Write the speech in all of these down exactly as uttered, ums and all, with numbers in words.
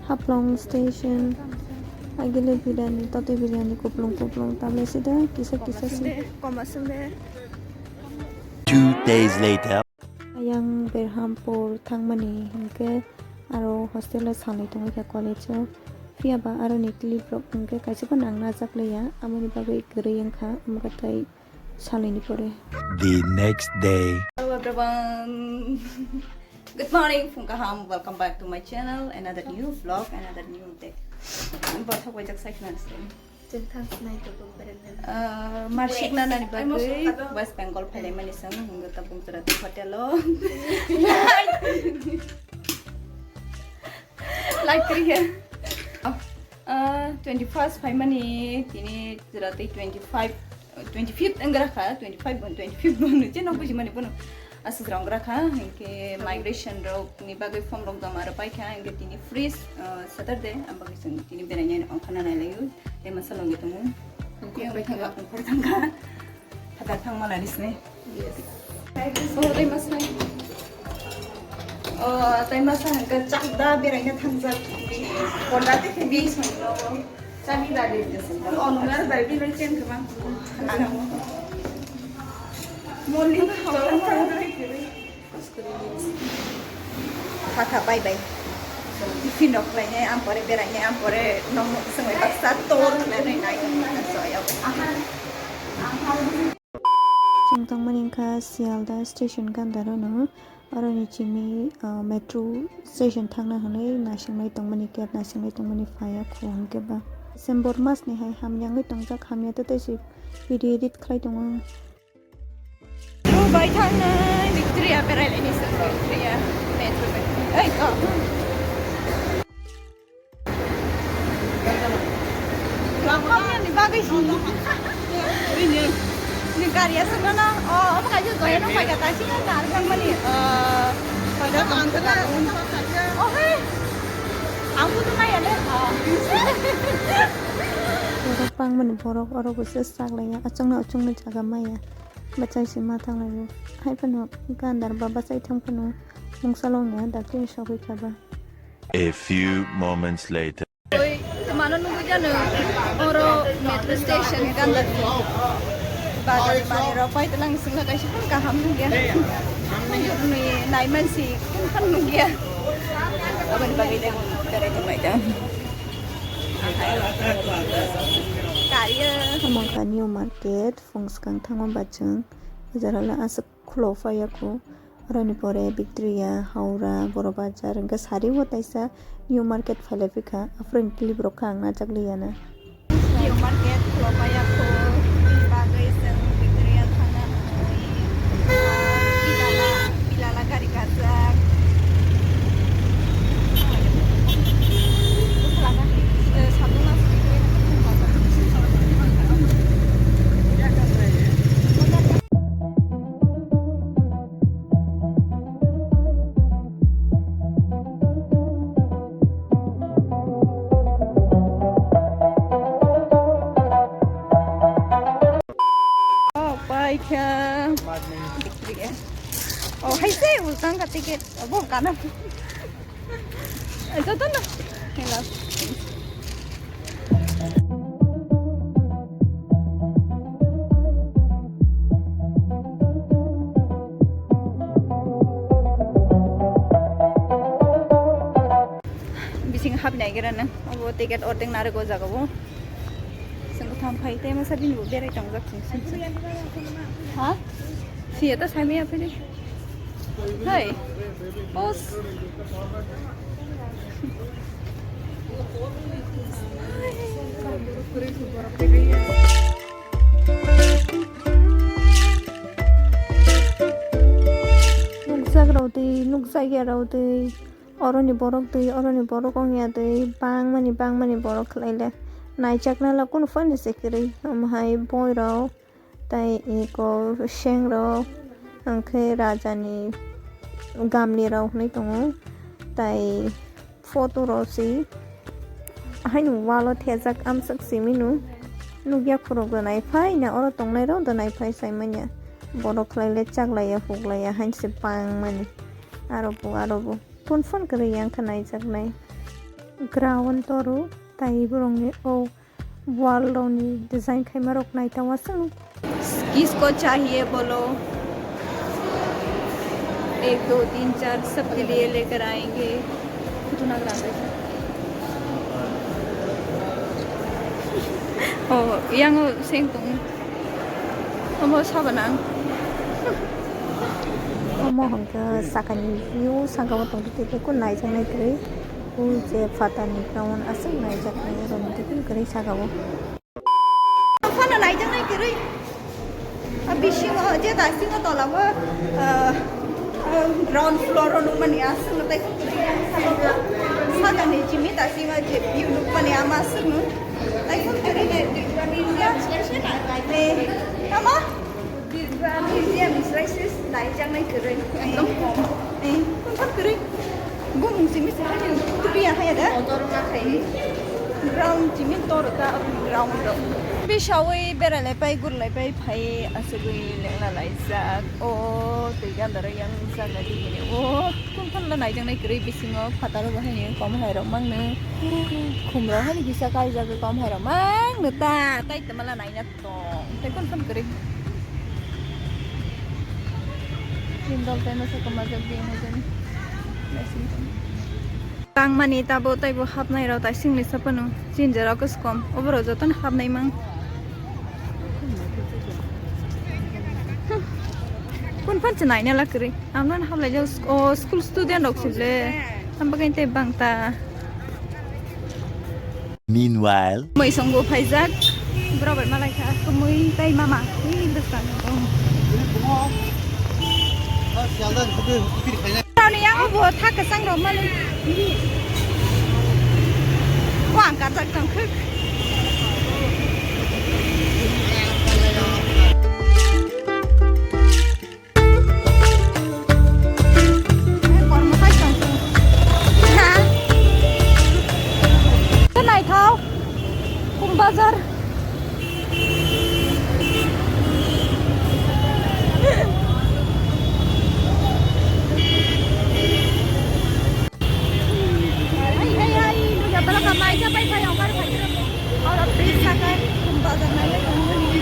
Haflong station. Agile biryani, tote biryani, kuplung kuplung, tabla sida, kisa kisa si. Koma sung de. Two days later. Ayang Berhampur thangmani hinkhe aro hostel o salai tongwi kha college o. Phiya ba aroni clip rok hinkhe kaisa phano ang najak liya, amoni bagwi kwrwi wngkha, amokhe tai salini pore. The next day. Hello everyone. Good morning, phung kaham. Welcome back to my channel. Another new vlog, another new day. Bothok waijak sai khna sini. Chwng thang sinai to bung beren. Uh, marshik na nani bagwi West Bengal phailai mani sang hinggo ta bung jora hotel o. Light kri he. Oh, uh, twenty first phaimani tini jora tei twenty five, twenty fifth wngkha, twenty five bon twenty fifth bon je nok bujimani bono. Aswk rong gra kha, hinkhe migration rok ni bagwi form rok joma rw pai kha, hinkhe tini freeze, uh, Saturday, ang bagwi chwng tini berainani ongkhorna nai lai o, tei masa logi tongo. Tei ongkhor thangkha, ongkhor thangkha. Phatar thangma nani sini. Yes. Oh, tei masa. Oh, tei masa hinkhe chak da beraina thangjak. Porda tei khe bi song no. Chabi dadi jese. Oh, nungar dadi bai chen kama. Morning. Tha tha bye bye. Tiffin rok khlainai, ang pore berainai, ang pore nong swngai baksa tor hwnwi nai. Chwng tongmani wngkha Sialda station Gandhar no. Aroni chini, ah, metro station thangna hwnwi naisingwi tongmani, cab naisingwi tongmani phaiya kho hwnkhe ba. December mas ni hai hamya wngwi tongjak, hamya tei tei se video edit khlai tongo. Dubai thangnai Victoria berai laini se Victoria metro bai. Ei, oh. Ni bagwi si. Ni gari aswk no, oh, omo kaisa joya no paika ta sini nar kang mani, eh, pada tong. Oh, hey. Ang butuh nai ya le. Borok bangmani borok oro bo se sak laiya, achukno achukno jaga maya. Bachai se ma thang laio. Hai phano Gandhar ba bachai thang phano mungsa long ya, dakti ni sogwi kha ba. A few moments later. Oi, mano nugui jano, oro metro station Gandhar ni bazar ni manwi rok pai tlang singla kaisa phano kaham nugya. Ni nai mansi phano nugya. Aboni bagwi le berai tong lai jang. Kariya. Omo wngkha New Market, phung swkang thangma bachwng. O jaga le aswk khulo phaiya kho. Oroni pore Victoria, Howrah, Boro Bazar, hwnkhe sari o taisa New Market phailai phikha, aphuru clip rok kha ang najak liya na. New Market khulo phaiya kho, bagwi chwng Victoria thangna hwnwi, ah, Bilala, Bilala gari kajak. Oh, paikha. Oh, hai se, ultang ka ticket. Abo kana. Joto no. Hello. Bising hapnai gira nang. Abo ticket ordeng narwk o jaga o. Sengko tham phai tei masa bini bo berai tongjak chwng sini. Ha? Siya ta sai maya phiri. Hai. Boss. Nukjak rao tei nukjakya rao tei. Oroni borok twi, oroni borok wngya twi, bangmani, bangmani borok khlai le. Naijakna le kunu phano se kwrwi, omo hai boi rok, tei eko seng rok, hwnkhe raja ni gamni rok hinwi tongo, tei photo rok se haino wall o thepjak amswk simi no nukya khorok rok da naiphai na oro tongnai rok da naiphai sai manya borok khlai le chaklaiya huklaiya haino se bangmani aro bo aro bo. Phone phone kwrwi yang kha naijaknai. Ground toro tai borokni o wall rokni design khaima rok naithok aswk. किसको चाहिए बोलो, एक दो तीन चार सबके लिए लेकर आएंगे. Oh, yang seng tong. Omo sabanang. Omo hwnkhe sakani view, saka o tongthoto tei kunu naijaknai kwrwi. O je phatarni ground aswk naijaknai, oro hwnkhe kunu kwrwi saka o. Phano naijaknai kwrwi. A bisingo je dasingo tola o, ah, ah, ground floor o nukmani aswkno tei sakani jimi dasingo je view nukmani ama aswkno tei kwrwi. Tamo? Birba museum is racist, naijaknai kwrwi. Ekdom kom. Eh, kom kwrwi. Bumung simi simi tupi ya haya da? Motor ma khai. Ground simi tor ta ground ro. Bisawi berai lai pai, gur lai pai, phai asugwi lengla laijak. O twi gandaro yang jaga di. O kom kom la naijaknai kwrwi bisingo phataro bo haini kom hai rok mangno. Khumrok haini kisa kaijak kom hai rok mangno ta. Tai tama la naina. Tong, tei kon phone kwrwi. Jindal tei masa kwmajak di hwnwi jani. Tangmani tabo teibo hapnai rok tai singni sapano. Chinjaro koskom. Oborok jotono hapnai mang. Kon phone se naina la kwrwi. Amno hablai jak, o, school student rok sibole. Am bagwi tei bang ta. Meanwhile. Mui songbo phaijak, borok bai malaikha, kumui tei mama, tei bwskango. Tauni yango bo thak kwchang rok mani. Bo ang kajak tong khuk. Naithok, Kum Bazar. Ai, ai, ai, nugya bala ka mai ja pai pai ong kar phai. Ora please saka kum bazar nai le kum ni.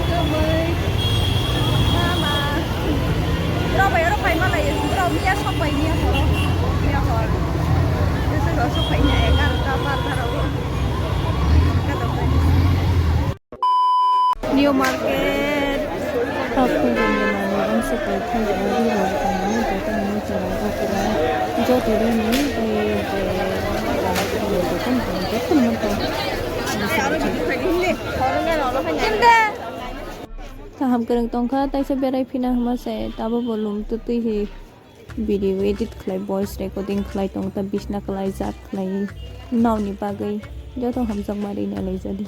Tumui. Mama. Bro bai oro phai malai. Bro miya sok pai miya horo. Miya hor. Ese ro sok pai miya egarota bar bar ro. Kato pai. New Market. Tabuk ni manwi bangsa kaitor rwi rok tongo, joto ni chwrai rok kwrwi, joto rwni tei je joto ni joto ni joto ni kaham kwrwng tongkha, taisa berai phina hwnma se tabuk bo lum twtwi hi. Video edit khlai, voice recording khlai tong ta, bisna kwlaijak khlai naoni bagwi joto hamjakma rina laijadi.